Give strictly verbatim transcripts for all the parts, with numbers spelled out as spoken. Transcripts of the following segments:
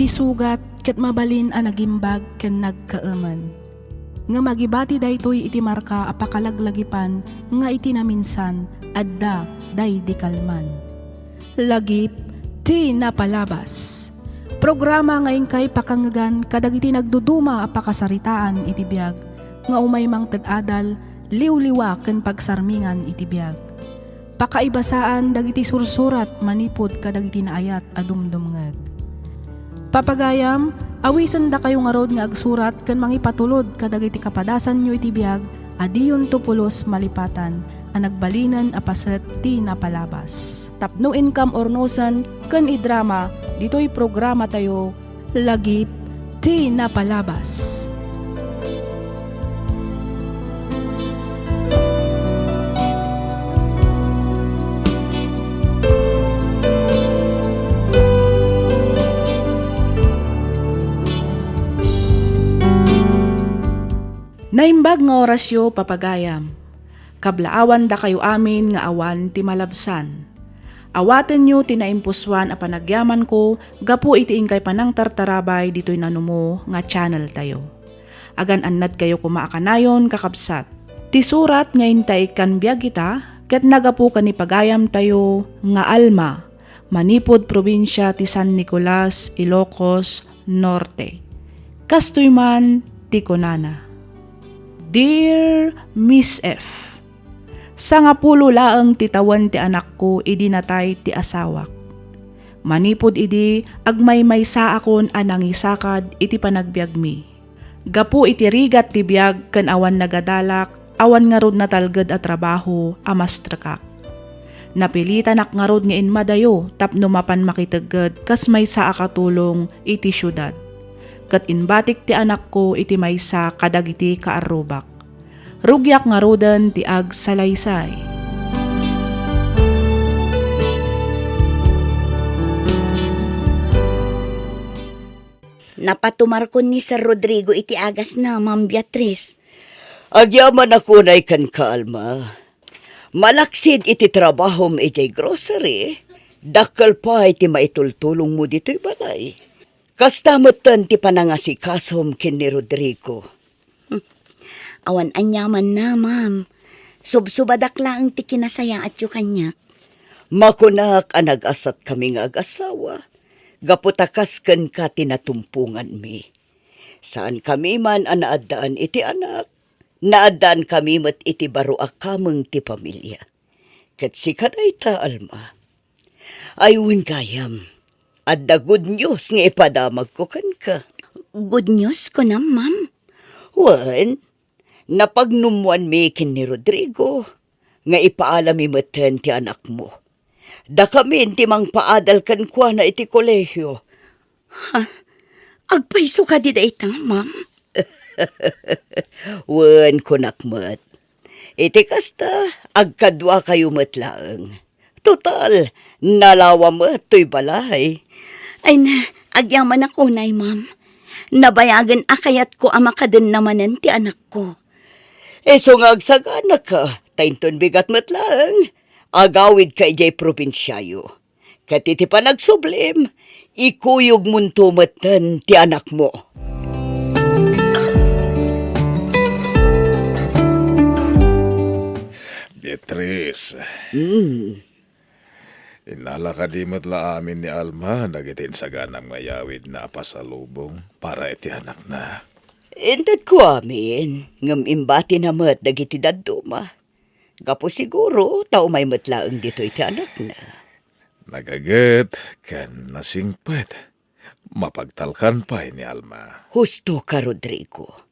Isugat ket mabalin a nagimbag ken nagkaemen. Ngem agibati daytoy iti marka a pakalaglagipan nga iti naminsan adda daydi kalman. Lagip ti napalabas. Programa nga inkay pakangngegan kadagiti nagduduma a pakasaritaan iti biag nga umay mangted adal, liwliwa ken pagsarmingan iti biag. Pakaibasaan dagiti sursurat manipud kadagiti naayat a dumdumngeg. Papagayam, awisendakayo ngarud nga agsurat ken mangipatulod kadagiti kapadasanyo iti biag a diyonto pulos malipatan a nagbalinen a paset ti napalabas. Tapno inkam urnosen ken idrama ditoy programatayo, Lagip ti Napalabas. Naimbag nga orasyo, papagayam. Kablaawandakayo amin nga awan ti malabsan. Awatenyo ti naimpusoan a panagyamanko gapu iti inkay panangtartarabay ditoy nanumo nga channeltayo. Agan-annadkayo koma a kanayon, kakabsat. Ti surat nga intay ikkan biag ita ket nagapu ken ni pagayamtayo nga Alma, manipud probinsia ti San Nicolas, Ilocos Norte. Kastoy man ti kunana, Dear Miss F, sangapulo laeng ti tawen ti anakko idi natay ti asawak. Manipud idi, agmaymaysaakon a nangisakad iti panagbiagmi. Gapu iti rigat ti biag ken awan nagadalak, awan ngarud natalged a trabaho a mastrekak. Napilitanak ngarud nga inmadayo tapno mapan makitegged kas maysa a katulong iti siudad. Ket imbatik ti anakko iti maysa kadagiti kaarrubak. Rugiak ngaruden ti agsalaysay. Napatumarkon ni Sir Rodrigo iti agasna, Ma'am Beatriz. Agyamanak unay kenka, Alma. Malaksid iti trabahom idiay grocery, dakkel pay ti maitultulongmo ditoy balay. Kasta metten ti panangasikasom ken ni Rodrigo. Awan aniamanna, ma'am. Subsubadak laeng ti kinasayaatyo kaniak. Makunak a nagasatkami nga agasawa, gapu ta kas kenka ti natumponganmi. Saankami man a naaddaan iti anak, naaddaankami met iti baro a kameng ti pamilia. Ket sika dayta, Alma. Ay, wen gayam, adda good news nga ipadamagko kenka. Good news, kunam, ma'am? Wen, napagnummoanmi ken ni Rodrigo nga ipaalami metten ti anakmo. Dakamin ti mangpaadal kenkuana iti kolehio. Ha? Agpayso kadi dayta, ma'am? Wen, kunak met. Iti kasta, agkaduakayo met laeng. Total, nalawa met toy balay. Ay na, agyamanak unay, ma'am. Nabayagen a kayatko a makadenna manen ti anakko. Isu nga agsaganaka, ta inton bigat met laeng, agawidka idiay probinsiayo. Ket iti panagsublim, ikuyogmonto metten ti anakmo. Beatriz. Hmm. Innala kadi met la amin ni Alma dagiti insaganam nga yawidna a pasalubong para iti anakna? Intedko amin, ngem imbatina met dagiti dadduma. Gapu siguro ta umay met laeng ditoy ti anakna. Nagaget ken nasingpet. Mapagtalkan pay ni Alma. Husto ka, Rodrigo.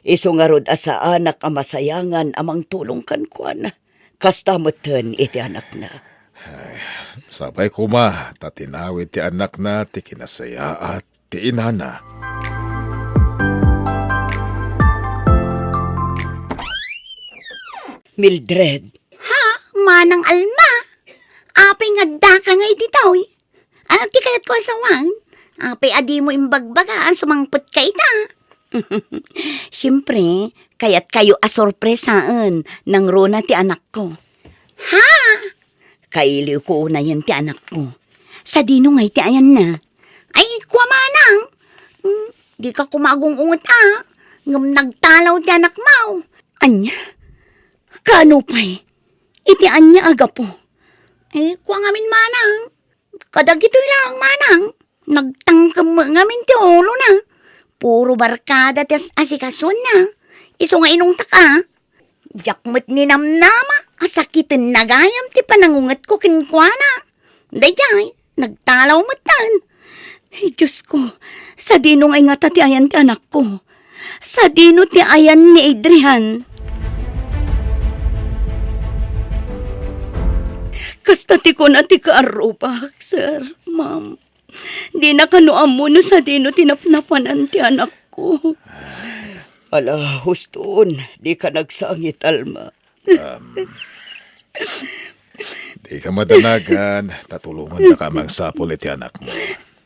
Isu ngarud a saanak a masayangan a mangtulong kenkuana. Kasta metten iti anakna. Ay, sapay koma ta tinawid ti anakna ti kinasayaat ti inana. Mildred. Ha? Manang Alma? Apay nga addaka ngay ditoy? Ano ti kayatko a sawen? Apay a dimo imbagbaga a sumangpetka ita? Siempre, kayatkayo a sorpresaen nangruna ti anakko. Ha? Kailiwko unayen ti anakko. Sadino ngay ti ayanna? Ay, kua manang, dika koma agung-unget a, ngem nagtalaw ti anakmo. Ania? Kaano pay? Iti ania a gapu? Eh, kua ngamin manang. Kadagitoy laeng manang. Nagtangkem met ngamin ti ulona. Puro barkada ti as-asikasuanna. Isu nga inungtak a. Diak met ninamnama a sakitenna gayam ti panangungetko kenkuana. Daydiay, nagtalaw metten. Ay, Diosko, sadino ngay ngata ti ayan ti anakko? Sadino ti ayan ni Adrian? Kasta ti kuna ti kaarrubak, sir, ma'am. Dina kano ammo no sadino ti napnapanan ti anakko. Ala, huston, dika nagsangit, Alma. Um, dika madanagan, ta tulonganta ka mangsapul iti anakmo.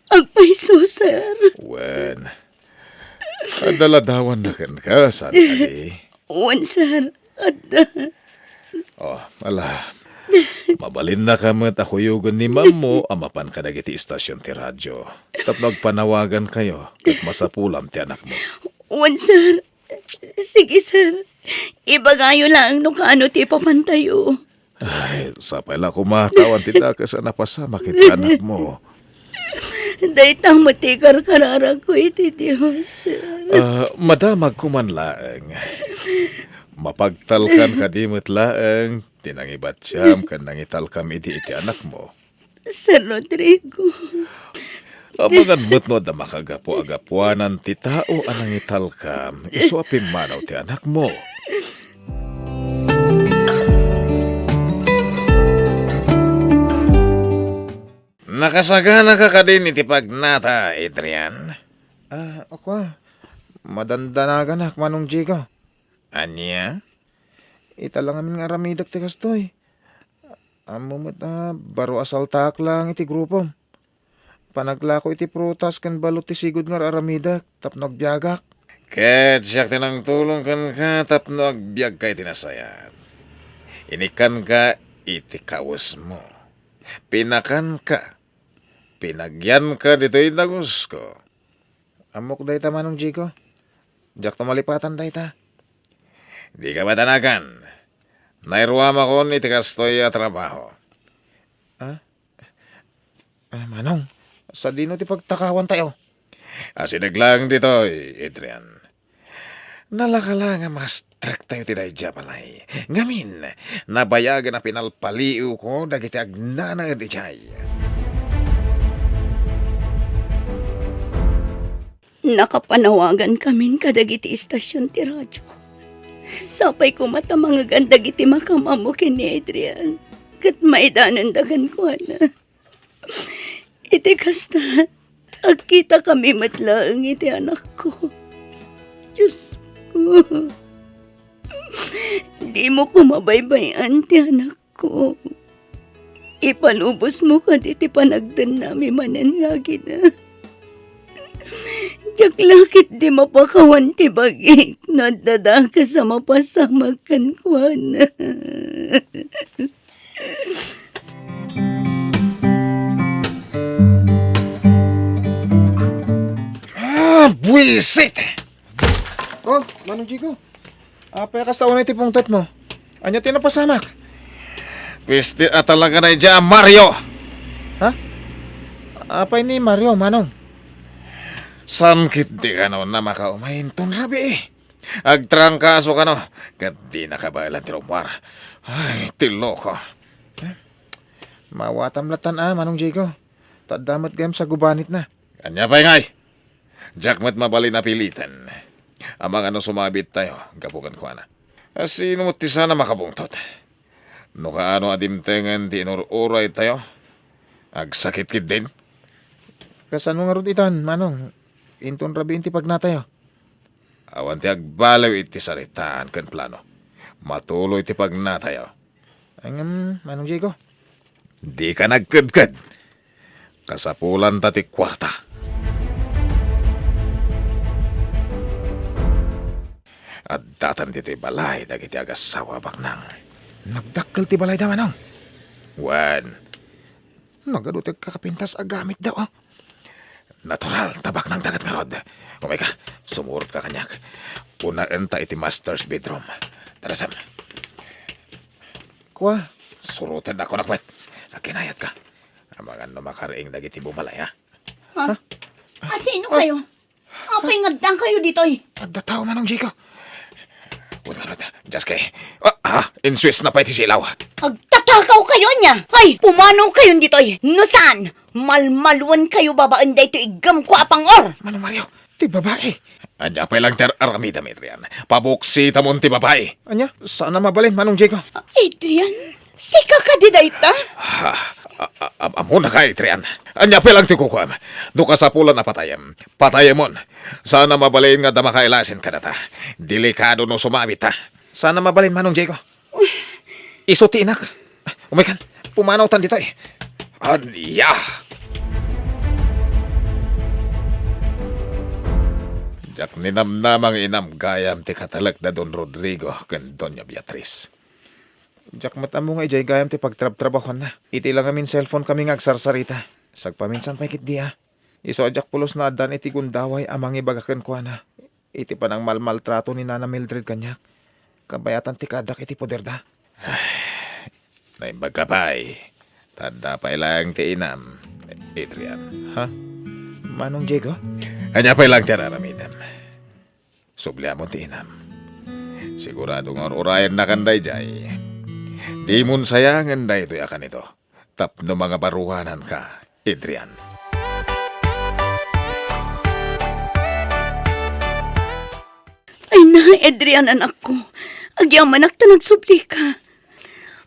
Agpayso, sir. Wen, adda ladawanna kenka, saan kadi? Wen, sir. Adda. Oh, ala. Mabalinnaka met a kuyogen ni mammo a mapan kadagiti istasion ti radio. Tapno agpanawagankayo, ket masapulam ti anakmo. Wen, sir. Sige, sir. Ibagayo laeng no kaano ti ipapantayo. Ay, sapay la koma ta awan ti dakes a napasamak iti anakmo. Dayta met ti karkararagko iti Dios, sir. Ah, madamagko man laeng. Mapagtalkan kadi met laeng ti nangibatiam ken nangitalkam idi iti anakmo? Sir Rodrigo. Amangan met no adda makagapu a gapuanan ti tao a nangitalkam isu a pimmanaw ti anakmo. Nakasaganaka kadin iti pagnata, Adrian? Ah, ako, ah. Madandanaganak, Manong Diego. Ania? Ita la ngamin nga aramidek ti kastoy. Ammo met a baro a saltaak laeng iti grupom. Panaglako iti prutas ken balud ti sigud nga ar-aramidek tapno agbiagak. Ket siak ti nangtulong kenka tapno agbiagka iti nasayaat. Inikkanka iti kawesmo. Pinakanka. Pinagyanka ditoy dagusko. Ammok dayta, Manong Diego. Diakto malipatan dayta. Dika madanagan. Nairuamakon iti kastoy a trabaho. Ah? Ah, Manong, sadino ti pagtakawantayo? Asideg laeng ditoy, Adrian. Nalaka la nga mastriktayo ti daydiay a balay. Ngamin, nabayagen a pinalpaliiwko dagiti agnanaed idiay. Nakapanawagankamin kadagiti istasion ti radio. Sapay koma ta mangegan dagiti makamammo ken ni Adrian, ket maidanenda kenkuana. Iti kasta, agkitakami met laeng iti anakko. Diosko, dimo koma baybay-an ti anakko. Ipalubosmo kadi ti panagdennami manen nga agina. Diak la ketdi mapakawan ti bagik no adda dakes a mapasamak kenkuana. Ah, buwisit! Oh, Manong Chico. Apay a kasta unay ti pungtotmo? Ania ti napasamak? Piste a talaga daydiay a Mario! Ha? Apay ni Mario, Manong? Saan ketdi kano a makaumay inton rabii? Agtrangkaso kano, ket di nakabaelan ti rummuar. Ay, ti loko. Mawatam latan a, Manong Diego. Ta adda met gayam sa gubanitna. Ania pay ngay? Diak met mabalin a piliten. Amangan no sumabittayo, gapu kenkuana. A, sino met ti saan a makabungtot? No kaano a dimtengen ti inur-uraytayo, agsakit ketdin. Kasano ngarud itan, Manong? Inton rabii ti pagnatayo? Awan ti agbaliw iti saritaan ken plano. Matuloy ti pagnatayo. Ngem, Manong Diego? Dika nagkedked. Kasapulanta ti kuarta. Addatan ditoy balay dagiti agassawa a baknang. Nagdakkel ti balayda, Manong. Wen. Nagadu ti agkakapintas a gamitda, a. Natural, tabak ng dagat ngarud. Umayka, sumurot ka kaniak. Unaen ta iti master's bedroom. Tara, Sam. Kua, suroten ako nakmet. Aginayat ka. Amangan no makariing dagiti bumalay, ha? Ha? Asino kayo? Apay nga adda kayo ditoy? Adda tao, Manong Jeko. Wen ka rata, Jaske. Ah, ah, insues na pay ti silaw. Agtatakaw kayo niya! Ay, pumanaw kayon ditoy! No saan, malmalwan kayo babaen daytoy iggemko a pangor! Manong Mario, ti babai. Ania pay lang ti ar-aramidem, Adrian. Pabuksit amon ti babai. Ania? Saan a mabalin, Manong Jeko. Adrian, sika kadi dayta? Ah, a-, a-, a-, ammona ka, Adrian. Ania pay lang ti kukuam. No kasapulan a patayem, patayemon. Saan a mabalin nga adda makailasin kadata. Delikado no sumabit, ha? Saan a mabalin, Manong Jeko. Isu ti inak. Umaykan, pumanawtan ditoy. Ania? Diak ninamnama nga inam gayam ti katalek da Don Rodrigo ken Doña Beatriz. Diak met ammo nga idiay gayam ti pagtrabtrabahuanna. Iti la ngamin cellphone kami nga agsarsarita. Sagpaminsan pay ketdi, a. Isu a diak pulos naaddaan iti gundaway a mangibaga kenkuana iti panangmalmaltrato ni Nana Mildred kaniak. Kabayatan ti kaaddak iti poderda. Naimbag ka pay. Ta adda pay laeng ti inam, Adrian. Ha? Manong Jeko? Ania pay laeng ti ar-aramidem? Subliamon ti inam. Sigurado nga ur-urayennakan daydiay. Dimon sayangen daytoy a kanito tapno mangabaruananka, Adrian. Ay na, Adrian, anakko. Agyamanak ta nagsublika.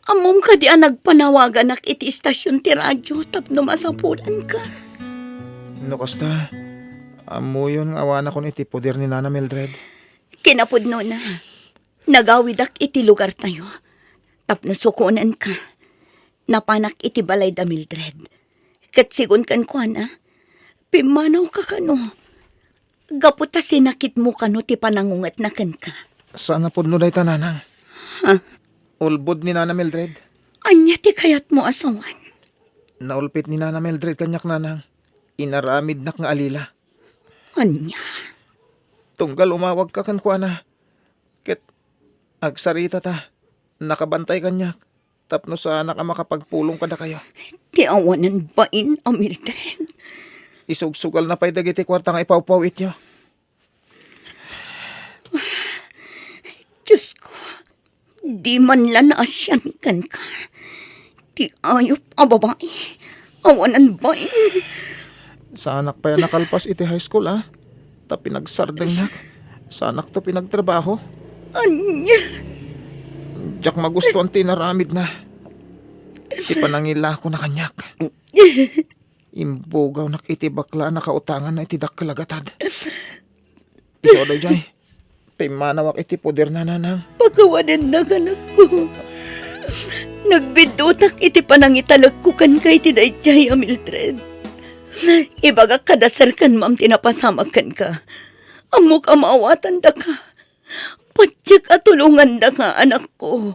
Ammom kadi a nagpanawaganak iti istasion ti radio tapno masapulanka? No kasta, ammoyon nga awanakon iti poder ni Nana Mildred. Kinapudnona, nagawidak iti lugartayo tapno sukonenka. Napanak iti balay da Mildred. Ket sigun kenkuana, pimmanawka kano. Gapu ta sinakitmo kano ti panangungetna kenka. Saan a pudno dayta, Nanang. Ha? Ulbod ni Nana Mildred. Ania ti kayatmo a sawen? Naulpit ni Nana Mildred kaniak, Nanang. Inaramidnak nga alila. Ania? Tunggal umawagka kenkuana. Ket agsarita ta, nakabantay kaniak tapno saanak a makapagpulong kadakayo. Ti awanan bain a Mildred. Isugsugalna pay dagiti kuarta nga ipawpaw-ityo. Diosko, di man la naasian kenka. Ti ayup a babai, awanan bain. Saanak pay a nakalpas iti high school, a. Ta pinagsardengnak. Saanakto pinagtrabaho. Ania? Diak magustuan ti inaramidna. Ti panangilakona kaniak. Imbugawnak iti bakla a nakautanganna iti dakkel a gatad. Isu a daydiay, pimmanawak iti poderna, Nanang. Pakawanennak, anakko. Nagbiddutak iti panangitalekko kenka iti daydiay a Mildred. Ibagak kada serkanmam ti napasamak kenka. Ammok a maawatandaka. Patiek a tulongandaka, anakko.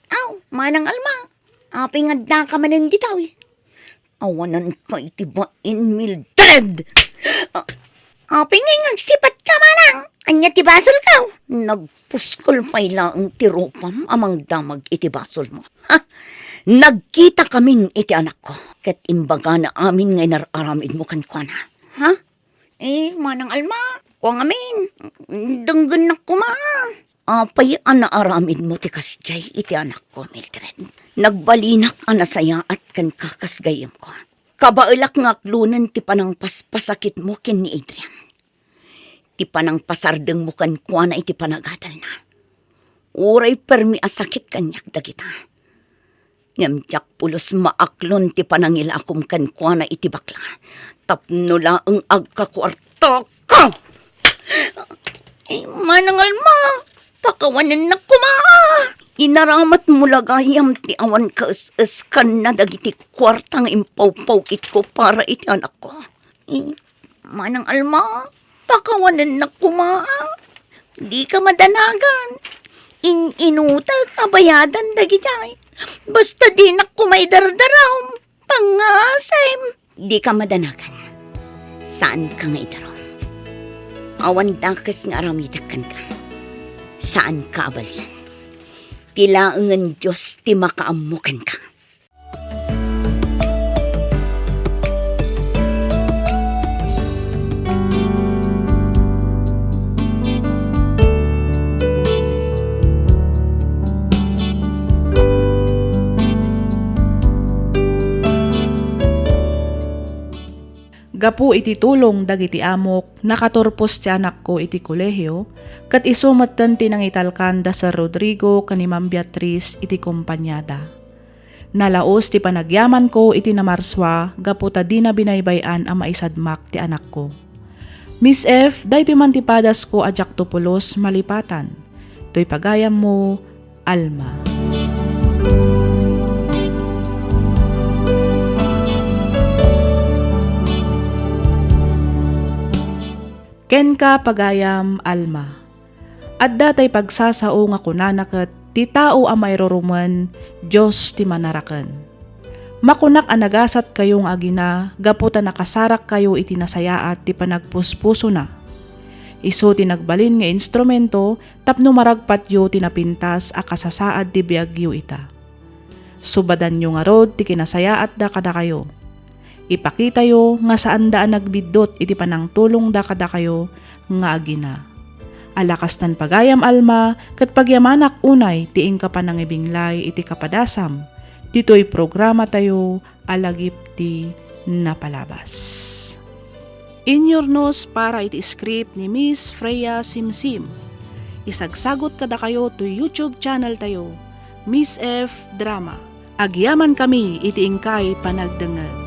Aw, Manang Alma, apay nga addaka manen ditoy? Awananka iti bain, Mildred! A-, apay ngay nga agsipatka, manang? Ania ti basolko? Nagpuskol pay laeng ti rupam a mangdamag iti basolmo. Ha? Nagkitakamin iti anakko, ket imbagana amin nga inar-aramidmo kenkuana. Ha? Eh, Manang Alma, kua ngamin, denggennak koma. Apay a naaramidmo ti kasdiay iti anakko, Mildred? Nagbalinak a nasayaat kenka kas gayyemko. Kabaelak nga aklonen ti panangpaspasakitmo ken ni Adrian. Ti panangpasardengmo kenkuana iti panagadalna. Uray permi a sakit kaniak dagita. Ngem diak pulos maaklon ti panangilakom kenkuana iti bakla, tapno laeng agkakuartaka. Ay, Manang Alma, pakawanennak koma. Inaramatmo la gayam ti awan kaes-eskanna dagiti kuarta nga impawpaw-itko para iti anakko. Eh, Manang Alma, pakawanennak koma. Dika madanagan. In-inutak a bayadan dagiti ay. Basta dinak koma idardarum. Pangasem. Dika madanagan. Saanka nga idarum. Awan dakes nga aramidek kenka. Saanka a balsen. Ti laengen Dios ti makaammo kenka. Gapu iti tulong dagiti amok, nakaturpos ti anakko iti kolehio, ket isu metten ti nangitalkan da Sir Rodrigo ken ni Ma'am Beatriz iti kompaniada. Nalaus ti panagyamanko iti namarsua gapu ta dina binaybay-an a maisadmak ti anakko. Miss F, daytoy man ti padasko a diakto pulos malipatan. Toy pagayammo, Alma. Kenka, pagayam Alma. Adda tay pagsasao nga kunana ket ti tao a mairurumen, Dios ti manaraken. Makunak a nagasatkayo nga agina gapu ta nakasarakkayo iti nasayaat ti panagpuspusona. Isu ti nagbalin nga instrumento tapno maragpatyo ti napintas a kasasaad ti biagyo ita. Subadanyo ngarud ti kinasayaatda kadakayo. Ipakitayo nga saanda a nagbiddut iti panangtulongda kadakayo nga agina. Ala kastan pagayam Alma, ket pagyamanak unay ti inka panangibinglay iti kapadasam ditoy programatayo a Lagip ti Napalabas. Inyurnos para iti script ni Miss Freya Simsim. Isagsagot kadakayo toy YouTube channel tayo, Miss F Drama. Agyamankami iti inkay panagdengngeg.